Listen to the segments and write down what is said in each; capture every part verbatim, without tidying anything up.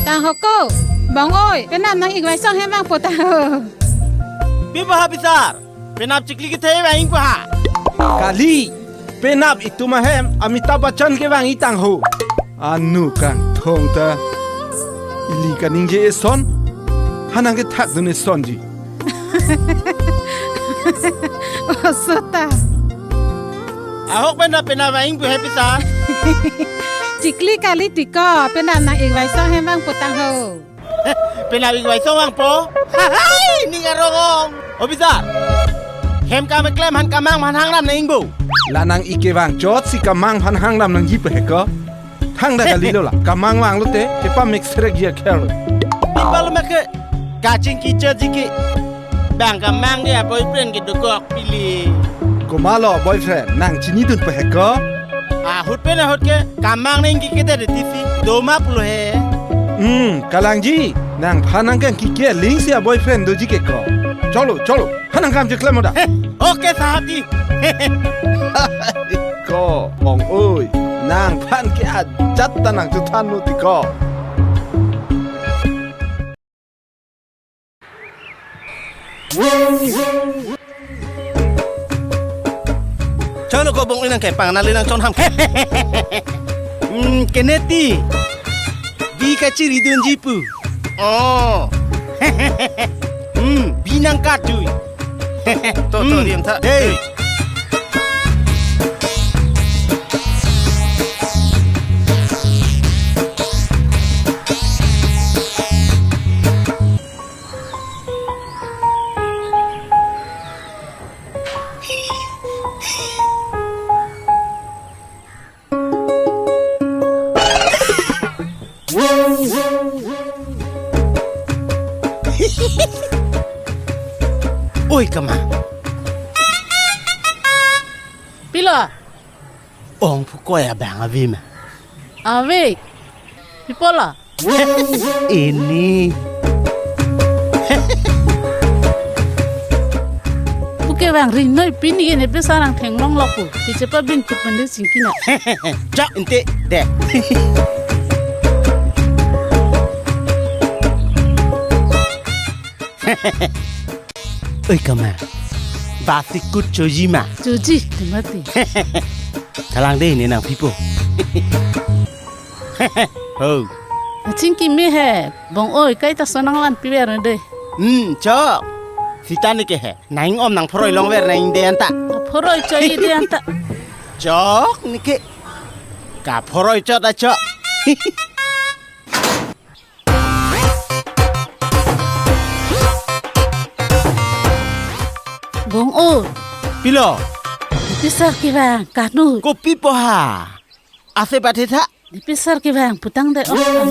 Tang ho ko. Bong oi, penap nang-ik vaisong hem vangpo tang ho. Pi pa ha pisar. Penap chikli kethe vang-ikpo ha. Kali. Penap itum ahem Amitabh Bachchan kevang-ik tang ho. Anu kangthong ta. Ili kaningje eson. Ha nangkethak dun esonji. Oso ta. Ahok penap, penap vang-ikpo he pisar. Chikli kali tiko, penap nang-ik vaisong hem vangpo tang ho. Penap ik vaisong vangpo. Hai, ning arong ong. O pisar. Hem kam keklem aphan kamang aphan hangram nang-ikpo. La nang-ik kevang chotsi kamang aphan hangram nangjipo he ko. Thangta kalilo la. Kamang vanglote kepamek serekji akhel. Pi pa lo ma ke. Kachingki chotji ke. Bang kamang dia boyfriend kedokok pili. Komatlo boyfriend nang chinidunpo he ko. Ahut pen ahut ke kamang nang-ik kete de T V. Doma pulo he. Hmm, kalangji. Nangphan nangkangki ke lingsi a-boyfriend doji ke ko. Cholo, cholo. Ha nang kam cheklem da. He, oke sahab ji. Ko, Bong oi. Nangphan ke ajat ta nangchothannon tiko. Cholo ko Bong oi nang kepang nali nang chon ham. Hmm, keneti. Bi kachiridunji pu. Oh. Hmm, bi nang katjui. To, to, hmm, diam tha. Hey. Oi, kama. Pilo? Ong phu koi abang ave ma? Ave. Pi pulo? Ini. Puke bang ri noi pini ke ne pesa rang theng long lok pu. Kiche pa bin kup mende singkina. Chak ente de. Oi kama. Basi kut choji ma. Choji, kemati. Kalang de ne nang pipo. Ho. Aching kimi he, Bong oi, kaita sonang lan piver de. Hmm, chok. Sita ne ke he. Nang-ing om nang phoroi longver nang-ing de anta. Phoroi choi de anta. Chok ne ke. Kaphoroi chot a chok. Bong o. Pilo. Pisar kevang kanu. Kopi po ha. Ase bathe tha. Pisar kevang putang de. Oh.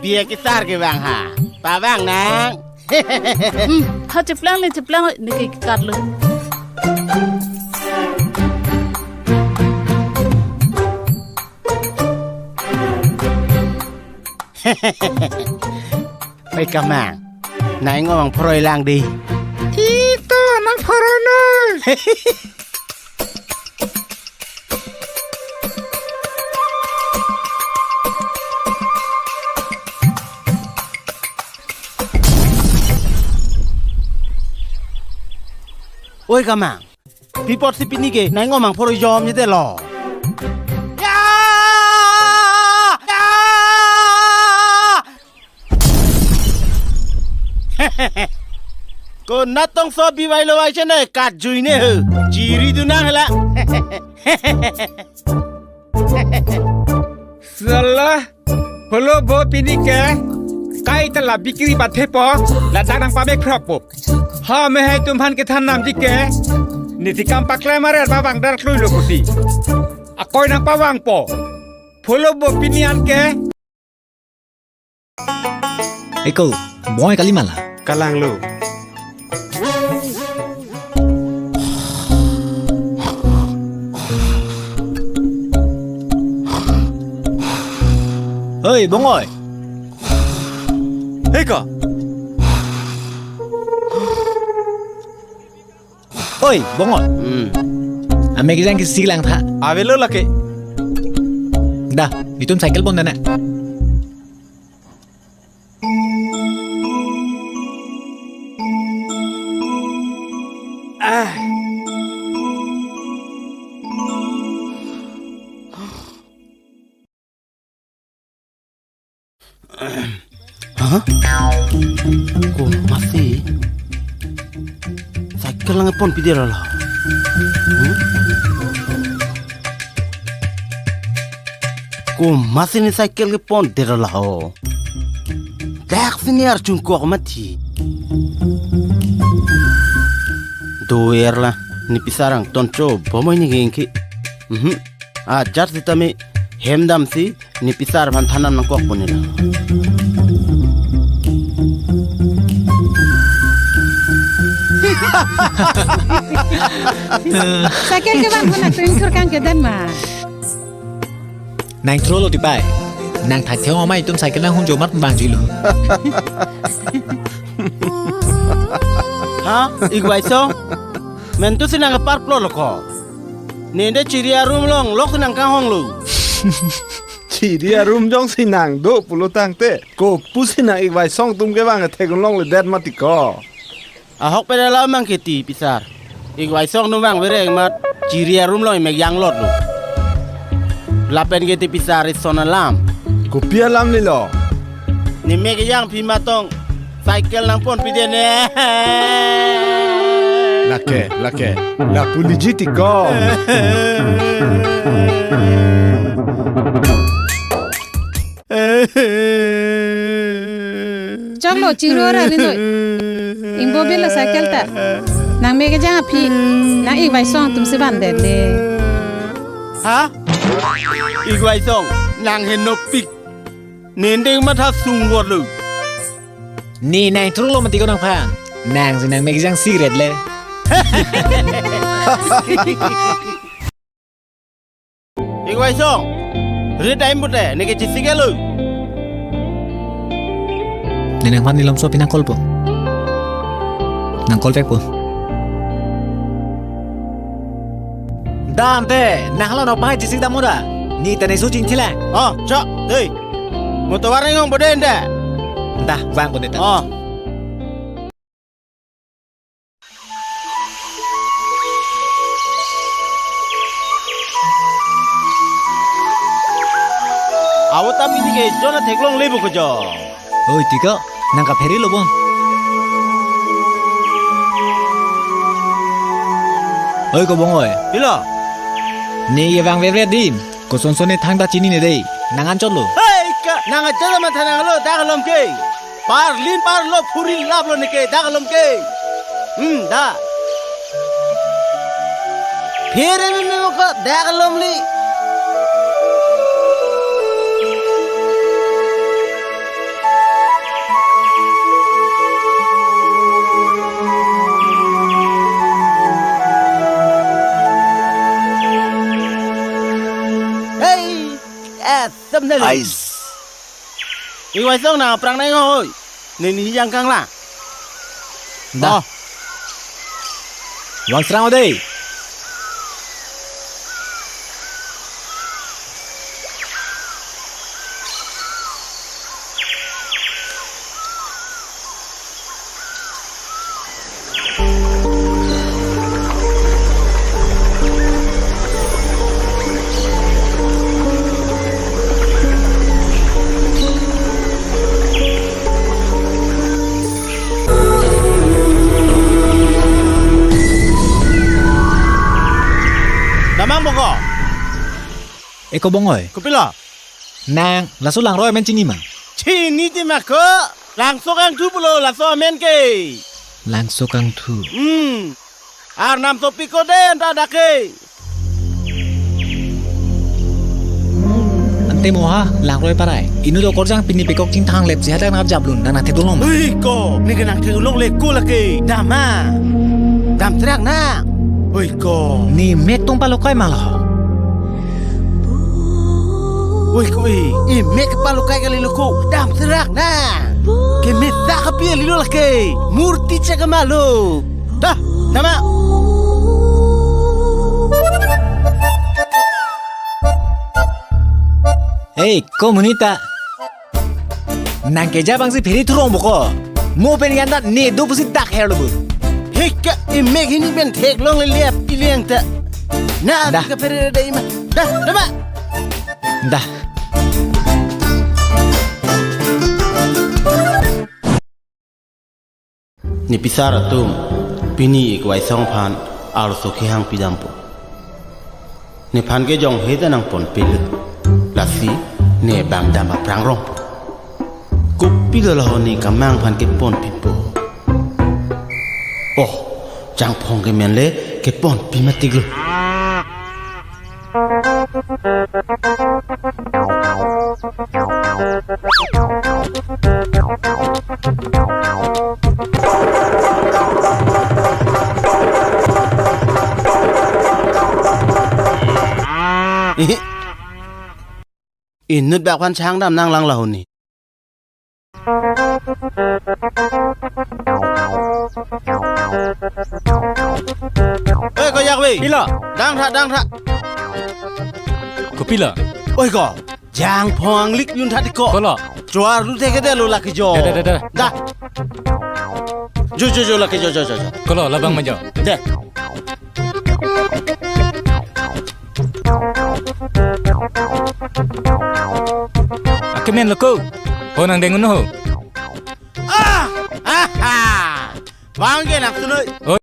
Bia kesar kevang ha. Pavang nang. Hmm, ha cheplang le cheplang ne ke katlo. Oi kama. Nang-ing om nang phoroi lang de. Ito nang phoroi noi. Oi kama. Pi apotsi pini ke nang-ing om nang phoroi jom jete lo. Ya! Ya! Konat tongso bi vai lo vai chene katjui ne he. Chiridun nang hela. Salah. Holo bo pini ke. Kaita la bikri bathe po. Ladak nang pamek phrok po. Ha me hai tum aphan kethan namji ke. Niti kam paklem aret pavang dar klui lo kuti. Akoi nang pavangpo. Holo bo pini an ke. Eko, Bong oi kali ma la. Kalang lo. Hei, Bong oi. Hei ka. Oi, Bong oi. Hmm. Amek kejang ke si lang tha. Avelo lake. Da, itum cycle pon dana. Hah? Komatsi cycle nangponpidetlo la? Hmm? Komatsi ne cycle kepondetlo la ho? Daksi ne arjungkok mati. Do-er la, ne pisar angton chobom oi ne kengki. Mhm. Ajat sitame hem damsi ne pisar aphan than nangkokpo ne la. Cycle kevang ko nangtum ingthurkang kedan ma? Nangthrolo tipai. Nang thak theng amei atum cycle nanghunjo amat bang jilo. Ha? Igwai Song? Mentu si nangparplotlo ko? Nende chiri arum longlok si nangkanghonglo. Chiri arum jongsi nang do pulo tangte, kopusi nang Igwai Song atum kevang theklongledet mati ko? Ahok pen alam mang keti pisar. Igwai Song atum vangvereng amat chiri arum along imek yanglotlo. Lapen keti pisar ison alam. Kopi alam lilo? Ne mek kejang aphi matong cycle nangponpidet ne. Lake, lake. Lapu liji ti ko. Choklo, chiro ra rinoi. Ingbo bilo cycle ta. Nang mek kejang aphi, nang Igwai Song atum si vandet le. Ha? Igwai Song, nang henopik. Nendeng matha sungwotlo. Ne nangthrolo mati ko nangphan. Nangsi nang mek kejang cigarette le. Igwai Song, rit aim pute, neke chisi kelo. Ne nangphan nilomso aphi nang call po. Nang call back po. Dante, nang hala nokpahai chisi dam mo da. Ne ta ne su chingthila. Oh, chok, hei. Motor wareng ong boden da. Da, vang boden da. Oh. Awo ta pini ke jona theklongle bo ko jo. Oi, ti ko, nang kaphere lo bon. Oi, Kobong oi. Pilo? Ne ye vangvevre dim. Kosonson ne thangta chinine dei. Nang anchotlo. Hei ka, nang anchot ma thananglo, dak alom ke. Parlin parlo phuri laplo neke, dak alom ke. Hmm, da. Phere meme mo ka, dak alom li. Hei, eh, thumbnail. Ais. Igwai Song nang aphrang nang hoi. Nini yang kangla. Da. Oh. Vang srang o dei. Damang bongko. Eko bongoi. Kopilo? Nang, laso langroi amen chini ma? Chini ti ma ko. Langso kangthu pulo laso amen ke. Langso kangthu. Hmm. Arnam sopi ko den ta dak ke. Ante moha, langroi parai. Inut okorjang pini pekok chingthang lep si hadak nang jablun, nang nang theklong ma? Ui ko, ne ke nang theklongle ko lake. Dam ma. Damtherak nang. Ui ko. Ne mek tong palokai ma lo. Ui ko i, i mek palokai kali lo ko. Damtherak nang. Kemesa kapi kali lo lake. Murti chak ma lo. Dah, dam ma. Hei, ko monit ta. Nang keja abang si phere thurong bongko. Mo pen yan ta ne do pusi dak herlo bu. Hei ka, i mek hini pen theklongle lep iliang ta. Na, dah. Ka phere dei ma. Dah, dam ma. Dah. Ne pisar atum, pini ik Waisong aphan arloso kehang pidampo. Nephan ke jonghe ta nangponpilo. Lasi ne bang dam aphrang rongpo. Kopilo laho ne Kamang aphan keponpipo. Oh, Jangphong ke men le keponpi matiklo. Inut bak aphan chehang dam nanglang laho ne. Oi, ko jak ve. Pilo. Dang tha, dang tha. Kopilo? Oi ko, Jangphong anglik yun tha di ko. Kolo. Chuar lu the ke de lo lake jo. Da, da, da, da. Da. Jo, jo, jo, lake jo, jo, jo, jo. Kolo, labang ma jo. De. Akemen lo ko. Ho nangdeng un ho. Ah! Aha! Bang ke nang tunoi. Oh.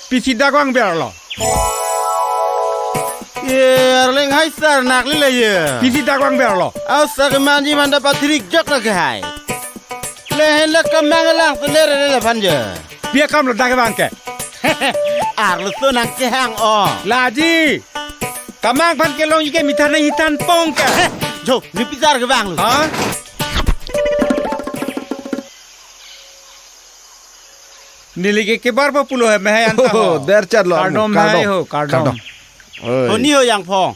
Pisi dak vangverlo. Ye, arleng hai sar nak lile ye. Pisi dak vangverlo. Au sa kemanji manda patrik jok lake hai. Lahenlo Kamang alang peler le aphan je. Pi akam lo dak vang ke. Arloso nangkehang o. Laji. Kamang aphan kelongji ke mithan nangthanpon ke. Jo, ne pisar kevang lo. Ha? Neli ke kebar pa pulo he mehai anta ho. Oh, der chat lo. Kardom kardom. Hai ho, kardom. Kardom. Oi. Honi ho Jangphong.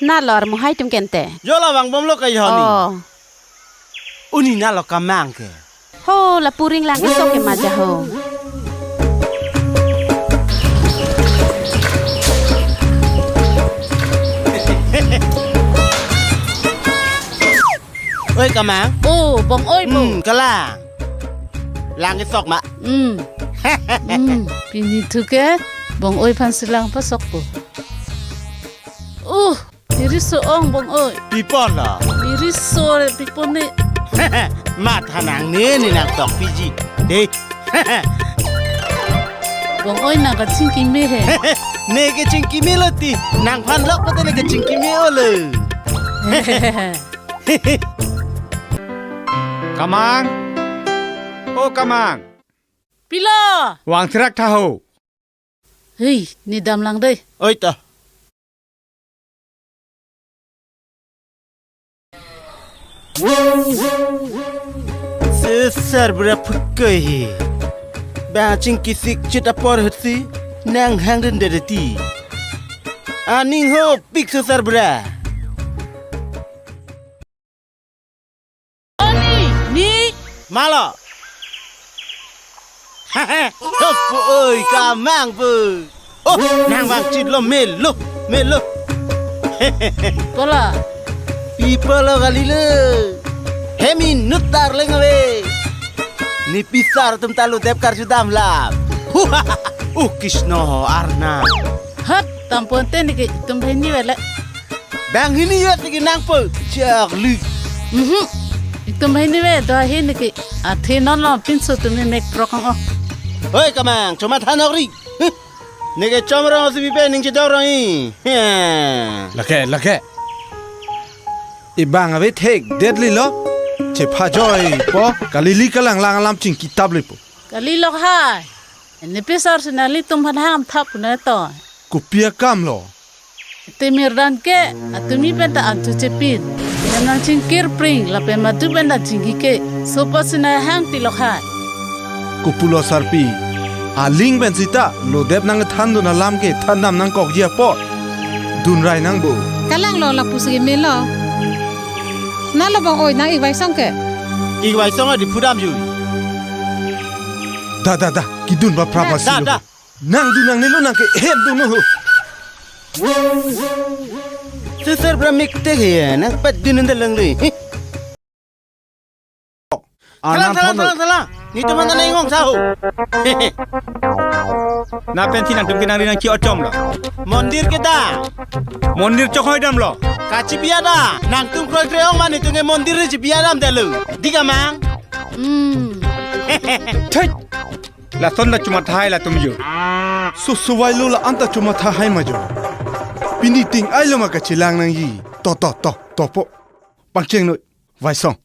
Na lor mo hai tum kente. Jo la vangbomlo ka honi. Oh. Honi na lo Kamang ke. Ho, lapu ring lang keso ke maja ho. Oi Kamang. Oh, Bong-oi bo. Hmm, kalang. Lang kesok ma. Hmm. Hmm, pini thu ke Bong-oi aphan si lang pasok po. Uh, iriso ong Bong-oi. Pipon lo. Iriso re pipon ne. Matha nangne ne nangtok piji. De. Bong-oi nang kachingki me he. Ne kachingki me lo ti. Nangphan lok pate ne kachingki me olo. Kamang. O Kamang. Pilo. Vang thirak tha ho. Hei, ne damlang dei. Oi ta. Sir bura phukoi he. Bang chingki sik chit apor hutsi nanghang den dede ti. Aning hopik sir bura. Oni, ni. Malo. Hehe, hopu oi Kamang pu. Oh, nang vang chit lo melo, melo. Pola. Pi pulo kalilo. Hemi nut darling ave. Ne pisar atum ta lo dep karju dam lam. Uh, Krishna ho Arnam. Hat, tampon te ne ke itum bhai ni vele. Bang hini ya tiki nangpo chakli. Mhm. Itum bhai ni ve do hini ke athe non lo pinso tum ne mek prok ang o. Hoi Kamang, choma thanok ri. Huh. Ne ke chomrong si bipe ning chedorong i. He. Lake, lake. Ibang ave thek det li lo. Chephajoi po kalili kalang lang alam chingki tap li po. Kali lok hai. Ne pisar si nanglitum aphan hangthap pu na to. Kopi akam lo. Te mirdan ke, atumi pen ta angchu chepin. Nang chingkir pring, lapen madu pen ta chingki ke. Sopo si nanghang ti lok hai. Kopulo sarpi. Aling pen sita, lo dep nangthan dun alam ke, than dam nangkokji apot. Dun rai nang bo. Kalang lo lapu si melo. Na lo Bong-oi nang ik Waisong ke. Ik Waisong adi phudam ju. Da, da, da. Kedun ba prap Da, asi da, lo. Da. Nang dun nangne lo nang ke hem dun ho. Sir bura mik te he nang pat dun nang dalang le. Salang, Arnam salang, phono. Salang, salang. Netum aphan ta nang-inghong sa ho. Lapen si nangtum ke nangri nangchi ochom lo. Mondir kedam. Mondir chokhoidam lo. Kachibi adam. Nangtum kroikre ong ma netum ke mondir chibi adam detlo. Dei kamang. Hmm. Thek. Lason ta chomatha hai latum jo. Susuwai lo la-an ta chomatha hai ma jo. Pini ting ai lo ma kachelang nangji. To, to, to, to po. Pangcheng noi. Vaisong.